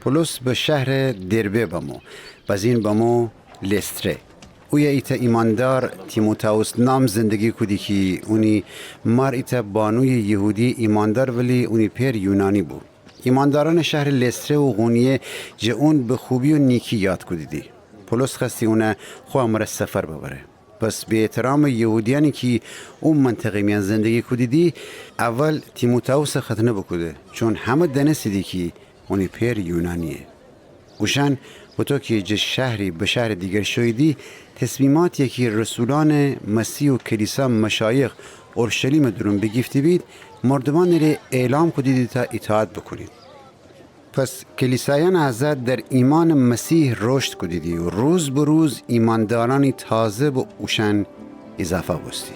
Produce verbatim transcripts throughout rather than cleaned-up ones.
پولس به شهرٚ دربه بمو، بزین بمو لستره. اویه ایتأ ایماندار تیموتائوس نام زندگی کودی کی اونی مار ایتأ بانوی یهودی ایماندار ولی اونی پئر یونانی بو. ایماندارأنٚ شهرٚ لستره و قونیه جٚه اون به خوبی و نیکی یاد کودیدی. پولس خوأستی اون خو امرأ سفر ببره. پس به احترامٚ یهودیأنی کی او منطقه میأن زندگی کودیدی، اول تیموتائوس ختنه بوکوده، چون همه دأنستیدی کی اونی پئر یونانییه. اوشأن هوطو کی جٚه شهری به شهرٚ دیگر شوییدی، تصمیماتی کی رسولأنٚ مسیح و کلیسا مشایخ اورشلیمٚ دورون بیگیفته‌بید، مردومأنٚ ره اعلام کودیدی تا ایطاعت بوکونید. پس کلیسایأنٚ اعضا در ایمانٚ مسیح رشد کودیدی و روز به روز ایماندارأنی تازه به اوشأن ایضافه بوستی.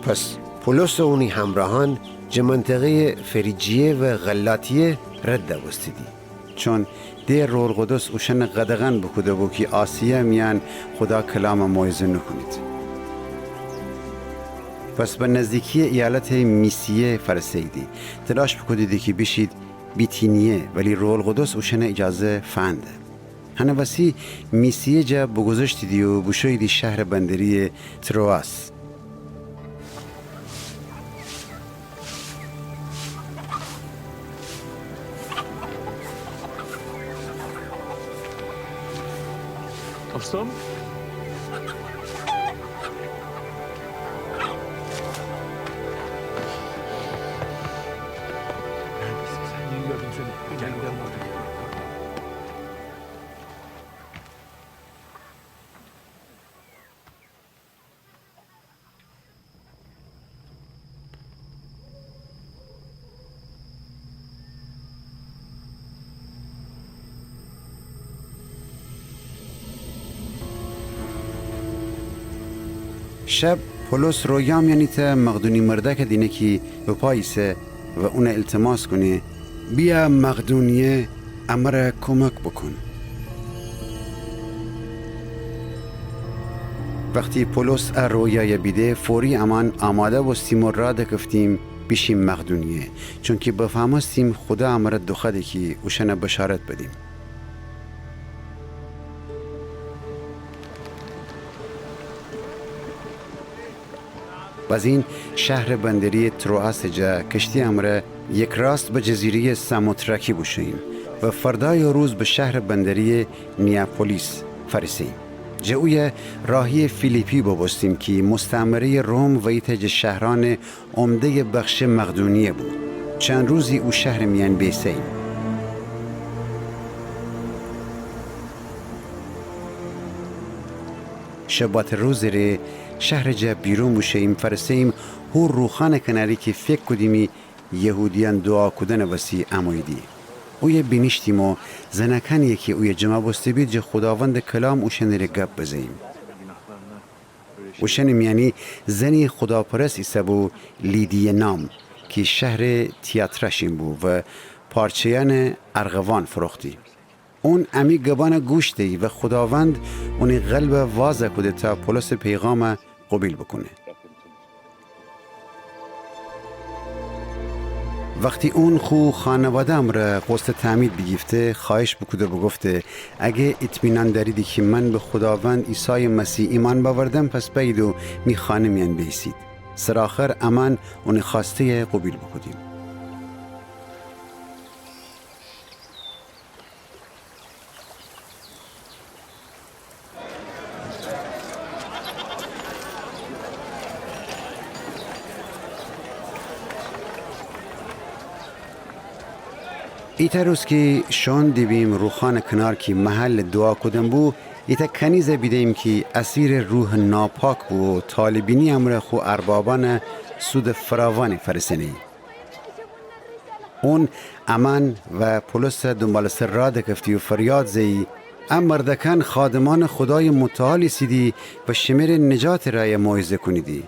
پس پولس و اونی همرأهأن جٚه منطقه‌یٚ فریجیه و غلاطیه رد بوستیدی. چون ده روح‌القدس اوشأنٚ قدغن بوکوده‌بو کی آسیا میأن خودا کلام موعظه نوکونید. پس به نزدیکییٚ ایالتٚ میسیه فأرسه‌ییدی. تلاش بوکودیدی کی بیشید بیتینیه، ولی روح‌القدس اوشأنٚ ایجازه فنده. هنٚ وسی میسیه جا بوگوذشتیدی و بوشوییدی شهرٚ بندرییٚ تروآس. شب پولس رویا میأن ایتأ مقدونی مردأکَ دینه کی به پا ایسه و اونَ ایلتماس کونه: بیا مقدونیه، امره کومک بوکون. وختی پولس ا رویایَ بیده، فوری امأن آماده بوستیم و راه دکفتیم بیشیم مقدونیه، چونکی بفهمستیم خودا امره دوخوأده کی اوشأنَ بشارت بدیم. بزین شهرٚ بندرییٚ تروآسٚ جا کشتی امرأ یک‌راست به جزیره‌یٚ ساموتراکی بوشوییم و فردایٚ روز به شهرٚ بندرییٚ نیاپولیس فأرسه‌ییم. جٚه اویه راهییٚ فیلیپی بوبوستیم کی مستعمره‌یٚ روم و ایتأ جٚه شهرأنٚ عمده‌یٚ بخشٚ مقدونیه بو. چند روزی او شهرٚ میأن بیسه‌ییم. شباتٚ روزٚ ره شهرٚ جا بیرون بوشوییم، فأرسه‌ییم هو روخانٚ کناری کی فکر کودیمی یهودیأن دوعا کودنٚ وسی اموییدی. اویه بینیشتیم و زنأکأنیی کی اویه جمع بوسته‌بید جٚه خوداوندٚ کلام اوشأنٚ ره گپ بزه‌ییم. اوشأنٚ میأنی زنی خوداپرست ایسه‌بو، لیدیه نام، کی شهرٚ تیاترا شین بو و پارچه‌یأنٚ ارغوان فروختی. اون امی گبأنَ گوش دیی و خوداوند اونی قلبَ واز کوده تا پولسٚ پیغامَ قوبیل بوکونه. وختی اون خو خانواده امرأ غسلٚ تعمید بیگیفته، خوأهش بوکوده بوگفته: اگه اطمینان دأریدی کی من به خوداوند عیسایٚ مسیح ایمأن بأوردم، پس بأیید و می خانه میأن بیسید. سرٚ آخر امأن اونی خوأسته‌یَ قوبیل بوکودیم. ایتأ روز کی شوئون دیبیم روخانٚ کنار کی محلٚ دوعا کودن بو، ایتأ کنیزَ بیده‌ییم کی اسیرٚ روحٚ ناپاک بو و طالبینی امرأ خو اربابأنَ سودٚ فراوانی فأرسه‌نه‌یی. اون امأن و پولسٚ دونبالٚ سر راه دکفتی و فریاد زه‌یی: ا مردأکأن خادمأنٚ خودایٚ متعال ایسیدی و شمره نجاتٚ رأیَ موعظه کونیدی.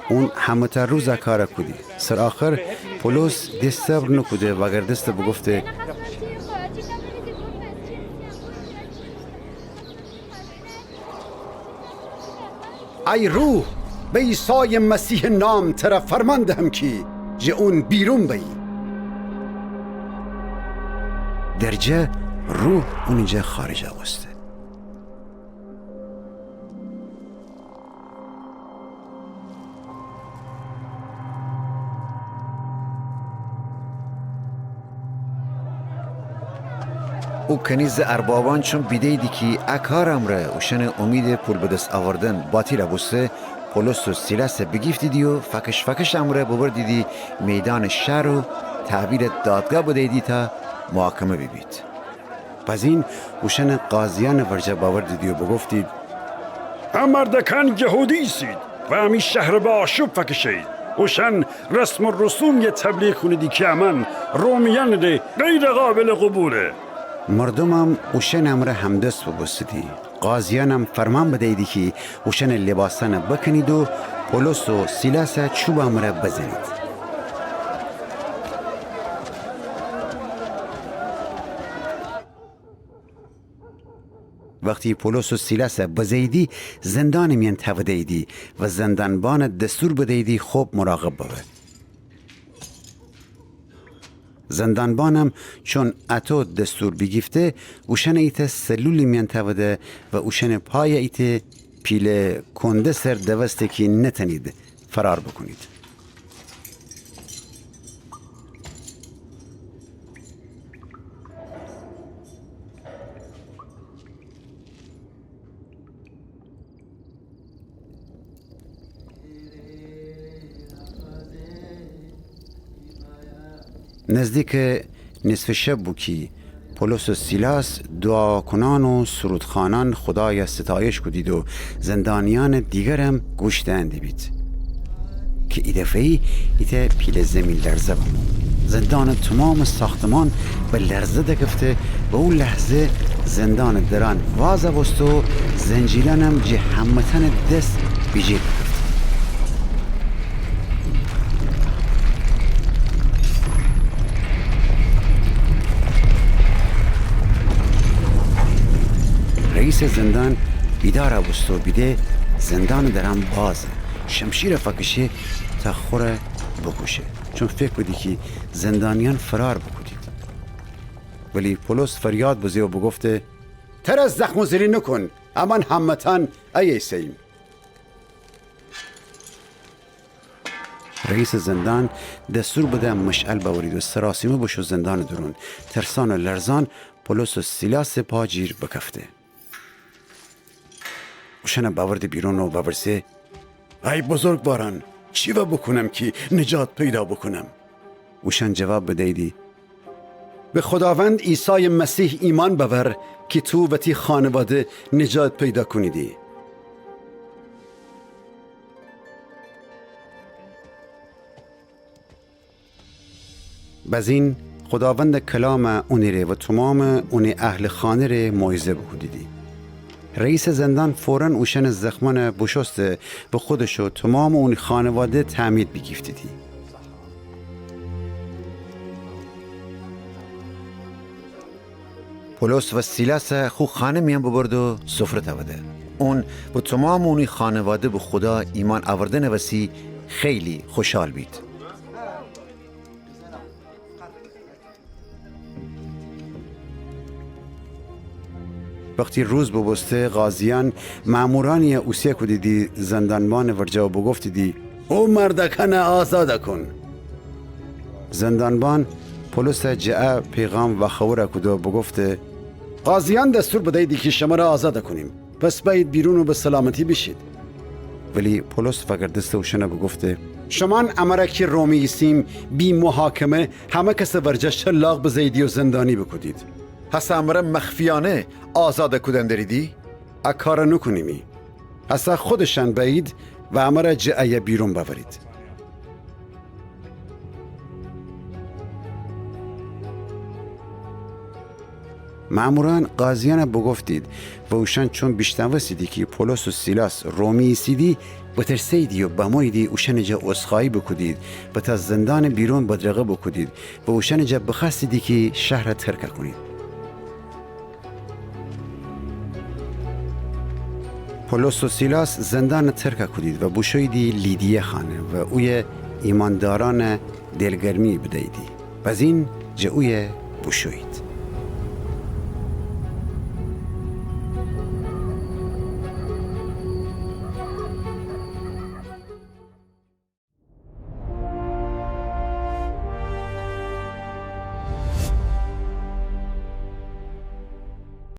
اون همه‌تأ روز ا کارَ کودی. سرٚ آخر پولس دِ صبر نوکوده وأگردسته بوگفته: ای روح، به عیسایٚ مسیحٚ نام ترَ فرمأن دهم کی جٚه اون بیرون بأیی. درجه روح اونی جا خارج بوسته. او کنیزٚ اربابأن چون بیده‌ییدی کی ا کارٚ امرأ اوشأنٚ اومیدٚ پول به دس آوردن باطیل بوسته، پولس و سیلاسَ بیگیفتیدی و فأکش فأکشٚ امرأ ببردیدی میدانٚ شهر و تحویلٚ دادگاه بدییدی تا محاکمه بیبید. بزین اوشأنَ قاضیأنٚ ورجه بأوردیدی و بوگفتید: ا مردأکأن یهودی ایسید و امی شهرَ به آشوب فأکشه‌یید. اوشأن رسم و رسومیَ تبلیغ کونیدی کی امأن رومیأنٚ ره غیرقابلٚ قوبوله. مردومم اوشأنٚ امرأ همدس بوبوستیدی. قاضیأنم فرمأن بدییدی کی اوشأنٚ لباسأنَ بکنید و پولس و سیلاسَ چوبٚ امرأ بزنید. وختی پولس و سیلاسَ بزه‌ییدی، زندانٚ میأن تأوده‌ییدی و زندانبانَ دستور بدییدی خب مراقب ببه. زندانبانم چون اَتو دستور بیگیفته، اوشأنَ ایتأ سلولٚ میأن تأوده و اوشأنٚ پایَ ایتأ پیله کونده سر دوسته کی نتأنید فرار بوکونید. نزدیکٚ نیصفٚ شب بو کی پولس و سیلاس دوعاکونأن و سرودخوأنأن خودایَ ستایش کودید و زندانیأنٚ دیگرم گوش دئن دیبید. کی ایدفعه‌یی ایتأ پیله زیمین‌لرزه بمو. زندانٚ تومامٚ ساختمان به لرزه دکفته و او لحظه زندانٚ درأن واز بوسته و زنجیرأنم جٚه همه‌تأنٚ دس بیجیر دکفته. رئیسٚ زندان بیدار بوسته و بیده زندانٚ درأن بازه. شمشیر فکشه تا خو ره بوکوشه، چون فکر کودی کی زندانیأن فرار بوکودید. ولی پولس فریاد بزه و بوگفته: ترس زخم‌زیری نوکون، امأن همه‌تأن ایه ایسه‌ییم. رئیسٚ زندان دستور بده مشعل بأورید و سراسیمه بوشو زندانٚ دورون. ترسأن و لرزأن پولس و سیلاسٚ پا جیر بکفته. اوشأنَ بأورده بیرون و وورسه: ای بزرگوارأن، چی وأ بوکونم کی نجات پیدا بوکونم؟ اوشأن جواب بدییدی: به خوداوند عیسایٚ مسیح ایمأن بأور کی تو و تی خانواده نجات پیدا کونیدی. بزین خوداوندٚ کلام اونٚ ره و تومامٚ اونٚ اهلٚ خانه ره موعظه بوکودیدی. رئیسٚ زندان فوراً اوشأنٚ زخمأنَ بوشوسته و خودش و تومامٚ اونٚ خانواده تعمید بیگیفتیدی. پولس و سیلاسَ خو خانه میأن ببرد و سفره تأوده. اون و تومامٚ اونی خانواده به خودا ایمأن أوردنٚ وسی خیلی خوشحال بید. وختی روز بوبوسته، قاضیأن مأمورأنیَ اوسه کودیدی زندانبانٚ ورجه و بوگفتیدی: او مردأکأنَ آزادَ کون. زندانبان پولسَ جٚه ا پیغام واخوره کوده و بوگفته: قاضیأن دستور بدییدی کی شمره آزادَ کونیم. پس بأیید بیرون و به سلامتی بیشید. ولی پولس وأگردسته اوشأنَ بوگفته: شمأن امره کی رومی ایسیم، بی محاکمه همه کسٚ ورجه شلاق بزه‌ییدی و زندانی بوکودید. هسه امره مخفیأنه آزادَ کودن دریدی؟ ا کارَ نوکونیمی. هسه خودشأن بأیید و امره جٚه ایه بیرون بأورید. مأمورأن قاضیأنَ بوگفتید و اوشأن چون بیشنوستیدی کی پولس و سیلاس رومی ایسیدی، بترسه‌ییدی و بموییدی اوشأنٚ جا عذرخوأیی بوکودید و تا زندانٚ بیرون بدرقه بوکودید و اوشأنٚ جا بخوأستیدی کی شهرَ ترکَ کونید. پولس و سیلاس زندانَ ترکَ کودید و بوشوییدی لیدیه خانه و اویه ایماندارأنَ دیلگرمی بدییدی. بزین جٚه اویه بوشویید.